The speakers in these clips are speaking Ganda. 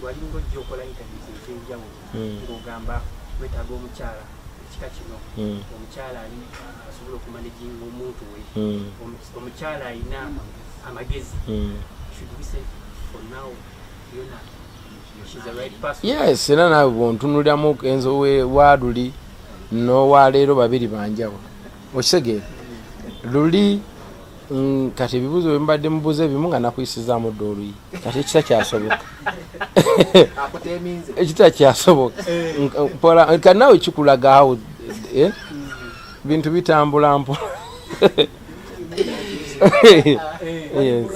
Walinga ojja okola interviews ez'enjawulo ng'ogamba wetaaga omukyala ekika kino, omukyala ali asobola okumanaginga omuntu we, omukyala alina amagezi. Should we say for now Fiona, she's the right person? Yes, era naawe bwontunuliramu Kenzo wa luli n'owaleero, babiri banjawulo, okitegeera? Luli kati ebibuuzo bye mubadde mubuuza ebimu nga nakuyisizaamu dda oluyi, kati ekita kyasoboka. Akuteminze. Ekita kyasoboka. Mpola kati naawe kikulaga awo, eh? Bintu bitambula mpola. Yes,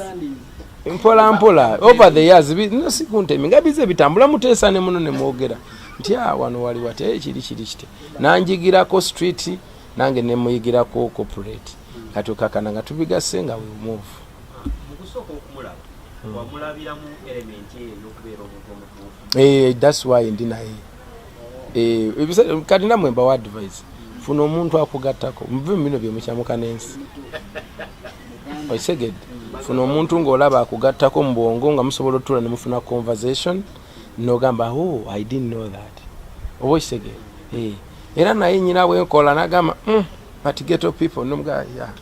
mpola mpola over the years no, si kuntemi nga bize bitambula, muteesa ne muno ne mwogera nti, "Ah, wano wali wate, kiri kiri kite." Nanjigirako street, nange nemuyigirako corporate, kati okakana nga tubigasse nga we move. Mu kusooka okumulaba, wamulabiramu element eyo ey'okubeera omuntu omutuufu? Eh, that's why ndi naye. Eh, kati namwe mbawa advice: funa omuntu akugattako, muve mu bino byemukyamuka n'ensi, okitegedde? Funa omuntu ng'olaba akugattako mu bwongo, nga musobola otuula ne mufuna conversation nogamba, "Oh, I didn't know that," oba okitegeera? Eh, era naye nyina bwenkola nagamba, but ghetto people," nomugaa, yeah.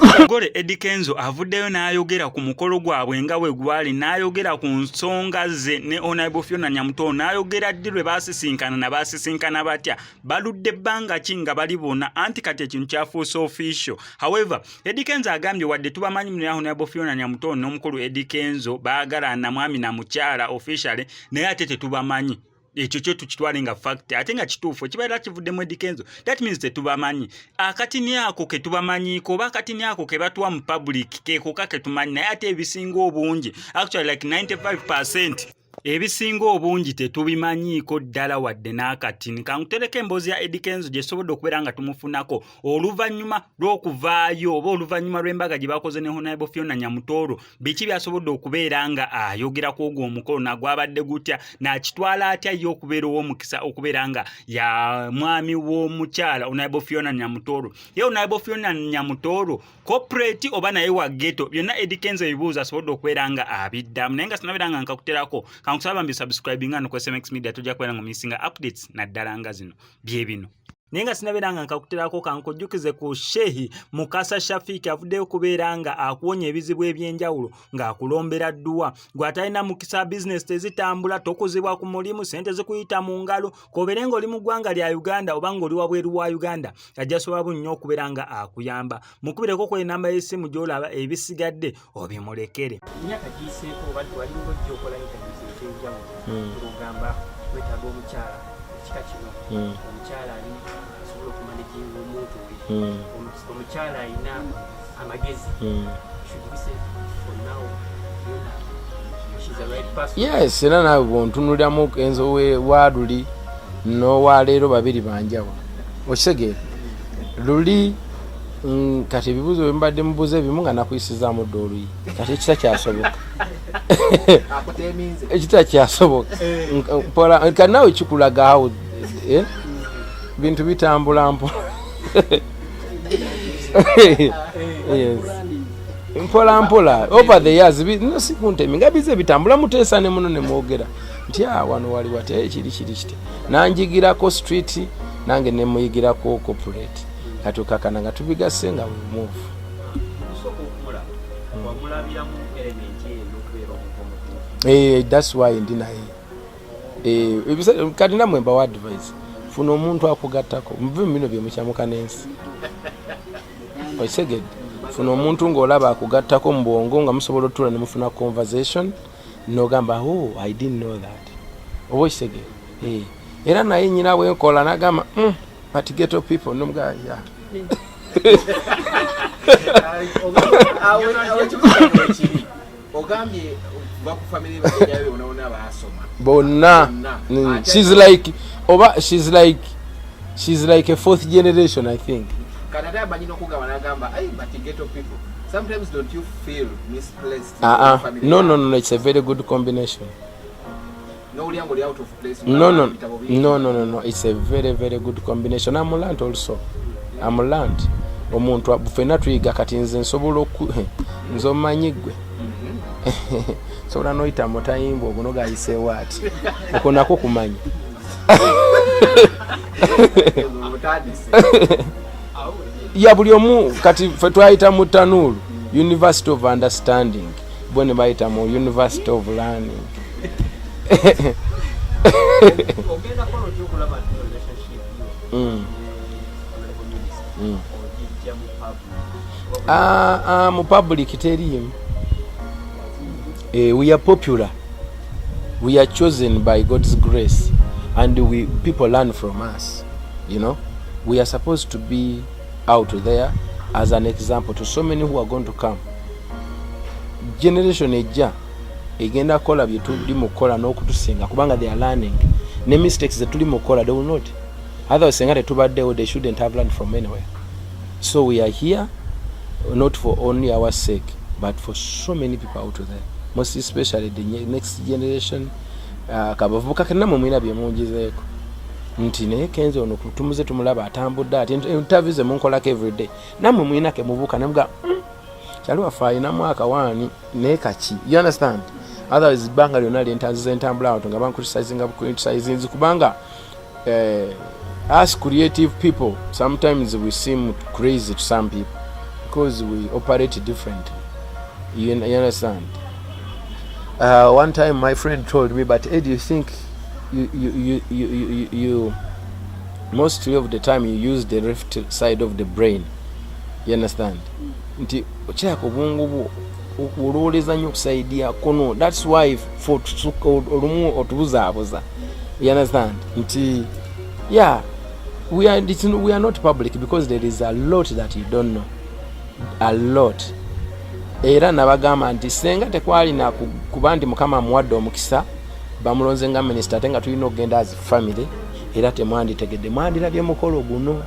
Omugole Eddy Kenzo avuddeyo n'ayogera ku mukolo gwabwe nga bwe gwali, n'ayogera ku nsonga ze ne Honorable Fiona Nyamutono, n'ayogera ddi lwe baasisinkana na baasisinkana batya, baludde ebbanga ki nga bali bonna, anti kati ekintu kyafuuse official. However, Eddy Kenzo agambye wadde tubamanyi mu Honorable Fiona Nyamutono n'omukulu Eddy Kenzo baagalana mwami na mukyala officially, naye ate tetubamanyi. Ekyo kyo tukitwale nga fact, ate nga kituufu ekibeera kivuddemu Eddy Kenzo. That means tetubamanyi. Akatini ako ke tubamanyiiko oba akatini ako ke batuwa mu public kekoka ke tumanyi, naye ate ebisinga obungi, actually like 95%, ebisinga obungi tetubimanyiiko ddala wadde n'akatini. Kankutereko emboozi ya Eddy Kenzo gye sobodde okubeera nga tumufunako oluvannyuma lw'okuvaayo oba oluvannyuma lw'embaga gye bakoze ne Honorable Fiona Nyamutooro. Biki by'asobodde okubeera nga ayogera ku ogwo omukolo, nagwabadde gutya, n'akitwala atya ye okubeera ow'omukisa okubeera nga ya mwami w'omukyala Honorable Fiona Nyamutooro? Ye Honorable Fiona Nyamutooro corporate oba naye wa ghetto? Byonna Eddy Kenzo ebibuuzo asobodde okubeera nga abiddamu. Naye nga sinabeera nga nkakuterako, kankusaba mbi subscribing nga ku SMX Media, tojja kubeera nga omissinga updates naddala nga zino bye bino. Naye nga sinabeera nga nkakuterako, kankujjukize ku Shehi Mukasa Shafiiki, avuddeyo okubeera nga akuwonya ebizibu ebyenjawulo ng'akulombera dduwa. Gwe atalina mukisa, bizinesi tezitambula, tokuzibwa ku mulimu, sente zikuyita mu ngalo, k'obeere ng'oli mu ggwanga lya Uganda oba ng'oli wabweru wa Uganda, ajja sobola nnyo okubeera nga akuyamba. Mukubireko ku enamba y'essimu gy'olaba, ebisigadde obimulekere. Emyaka giyiseeko, oba walinga ojja okola interviews ez'enjawulo ng'ogamba wetaaga omukyala ekika kino, omukyala ali asobola okumanaginga omuntu we, omukyala alina amagezi. Should we say for now Fiona, she's the right person? Yes, era naawe bwontunuliramu Kenzo wa luli n'owaleero, babiri banjawulo, okitegeera? Luli kati ebibuuzo bye mubadde mubuuza ebimu nga nakuyisizaamu dda oluyi, kati ekita kyasoboka. Akuteminze. Ekita kyasoboka. Mpola kati naawe kikulaga awo, eh? Bintu bitambula mpola. Yes, mpola mpola over the years no, si kuntemi nga bize bitambula, muteesa ne muno ne mwogera nti, "Ah, wano wali wate, kiri kiri kite." Nanjigirako street, nange nemuyigirako corporate, kati okakana nga tubigasse nga we move. Okusooka okumulaba, wamulabiramu element eyo ey'okubeera omuntu omutuufu? Eh, that's why ndi naye. Eh, kati namwe mbawa advice: funa omuntu akugattako, muve mu bino byemukyamuka n'ensi, okitegedde? Funa omuntu ng'olaba akugattako mu bwongo, nga musobola otuula ne mufuna conversation nogamba, "Oh, I didn't know that," oba okitegeera? Eh, era naye nyina bwenkola nagamba, but ghetto people," nomugaa, yeah. Awo ekibuuzo ekiri, ogambye va ku family bajjabe bonabona baasoma. Bonna. Bonna. She's like, oba she's like a fourth generation, I think. Kati ate amanyi n'okugamba n'agamba, "Ai, but ghetto people." Sometimes don't you feel misplaced in Uh-uh. your family? No, it's a very good combination. N'owulira ng'oli out of place? No. Ebitabo bingi. No, it's a very, very good combination. I'm learned also, I'm learned. Omuntu ffenna tuyiga. Kati nze nsobola oku nze omanyi gwe Sobola noyita mutayimbwa ogwo nogayiseewo ati okwo nakwo kumanya. Ya buli omu kati ffe twayita mu tanuulu University of Understanding, bo ne bayita mu University of Learning. Mu public teriimu. We are popular, we are chosen by God's grace, and we people learn from us. We are supposed to be out there as an example to so many who are going to come. Generation ejja egenda kukola bye tuli mu kukola n'okutusinga, kubanga they are learning ne mistakes zetuli mu kukola. They will not, otherwise senga tetubaddewo, they shouldn't have learned from anywhere. So we are here not for only our sake, but for so many people out there, most especially the next generation. Kabavubuka kenamwe mulina byemungizeeko nti naye Kenzo ono tumuze tumulaba atambudde ati interview ze munkolako everyday, nammwe mulina kemubuuka nemuga kyali waffe alinamu akawaani naye kaki, you understand? Otherwise ebbanga lyonna lyentanziza entambula, abantu nga bancriticinga criticizing, kubanga us creative people, sometimes we seem crazy to some people because we operate differently, you understand? One time my friend told me, "But Ed, you think you mostly of the time you use the left side of the brain, you understand?" Nti okyaka obwongo bwo olowoleza nnyo okusaidia kono, that's why for olumu otubuzaabuza, you understand? Nti yeah, we are not public because there is a lot that you don't know, a lot. Era nabagamba nti senga tekwalina kuba nti Mukama amuwadde omukisa, bamulonze nga minisita, ate nga tulina okugenda as family, era temwanditegedde, mwandirabye mukolo guno.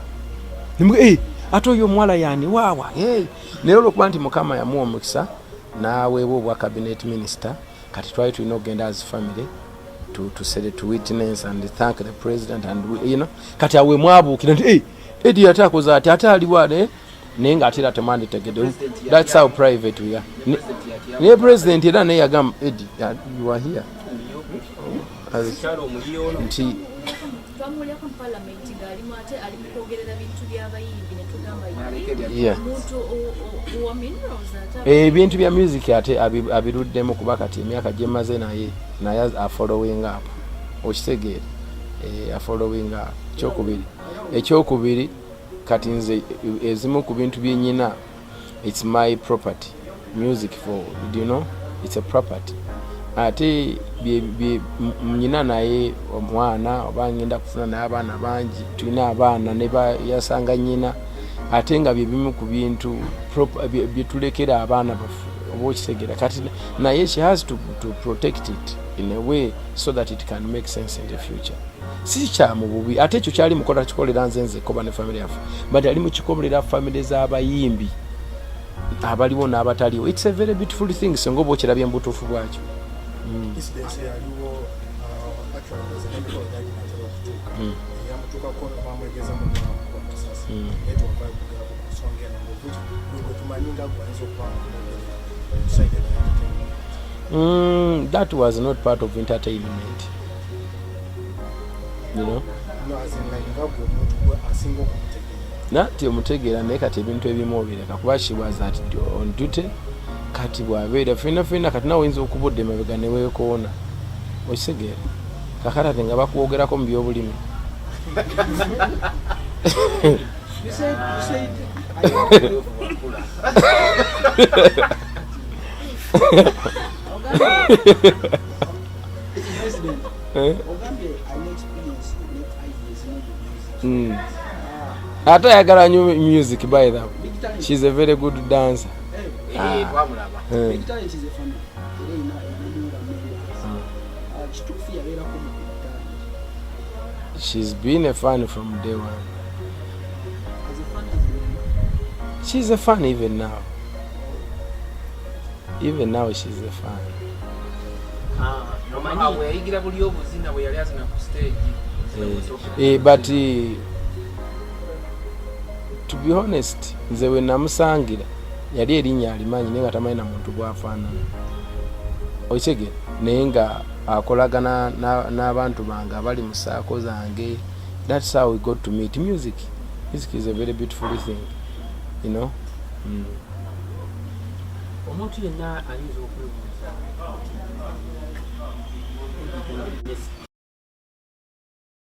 Hey, ate oyo omuwala yani waawa, hey. Naye olwokuba nti Mukama yamuwa omukisa n'aweebwa obwa cabinet minister, kati twali tulina okugenda as family to witness and thank the president and we. Kati awe mwabuukira nti, hey, Edi ate akoze ati, ate aliwa ne naye nga ate era temwanditegedde. That's how private we are. Naye president era naye yagamba, "Edi, you are here." Nti twamuwulyako mu palamenti ng'alimu ate ali mu kwogerera bintu by'abayimbi, ne tugamba omuntu owa minerals ate Ebintu bya music ate abiruddemu, kuba kati emyaka gyemaze naye afollowing up, okitegeere? Afollowing up. Ekyokubiri kati nze ezimu ku bintu byenyina, it's my property, music for, do you know, it's a property. Ate nyina naye omwana oba ngenda kufuna naye abaana bangi, tulina abaana ne yasanga nyina, ate nga byebimu ku bintu byetulekera abaana baffe, oba okitegeera? Kati naye she has to protect it in a way so that it can make sense in the future. Si kyamu bubi, ate ekyo kyali mukola kikolera nze nzekoba ne family yaffe, but ali mukikolera family z'abayimbi abaliwo n'abataliwo. It's a very beautiful thing singa oba okirabye mu butuufu bwakyo. Incident yaliwo, actually was emikolo gyali natera okutuuka, yamutuukako bamwegezamu nakuba masasi, naye twava kugerako ku nsonga eno ngaovuki gwe tumanyi nga gwe ayinza okuba nga omwogerera side eno entertainment. That was not part of entertainment. No, as in like nga gwe omuntu gwe asinga okumutegeera. Nati omutegeera, naye kati ebintu ebimu obireka kuba she was at on duty. Kati bwabeera fena fena, kati nawe oyinza okubudda emabega neweekoona, okitegeera? Kakati ate nga bakwogerako mu byobulimi. You said President, Eh? ogambye alina experience ne ideas mu music. Ate ayagala nnyo music, by the way. Big Talent, She's a very good dancer. eh, Twamulaba. Eh. Big Talent is a family. Era erina nga members. Ah, kituufu yabeerako mu Big Talent? She's been a fan from day one. As a fan as in, She's a fan even now. Even now she's a fan. Omanyi Bwe yayigira buli obuzina bwe yali azina ku stage. But to be honest, nze we namusangira yali erinnya alimanyi, naye nga tamanyi na muntu bwafaanana. Okitegeera? Naye nga akolagana n'abantu bange abali mu saako zange. That's how we got to meet. Music, music is a very beautiful thing. Omuntu yenna ayinza okwebuuza nti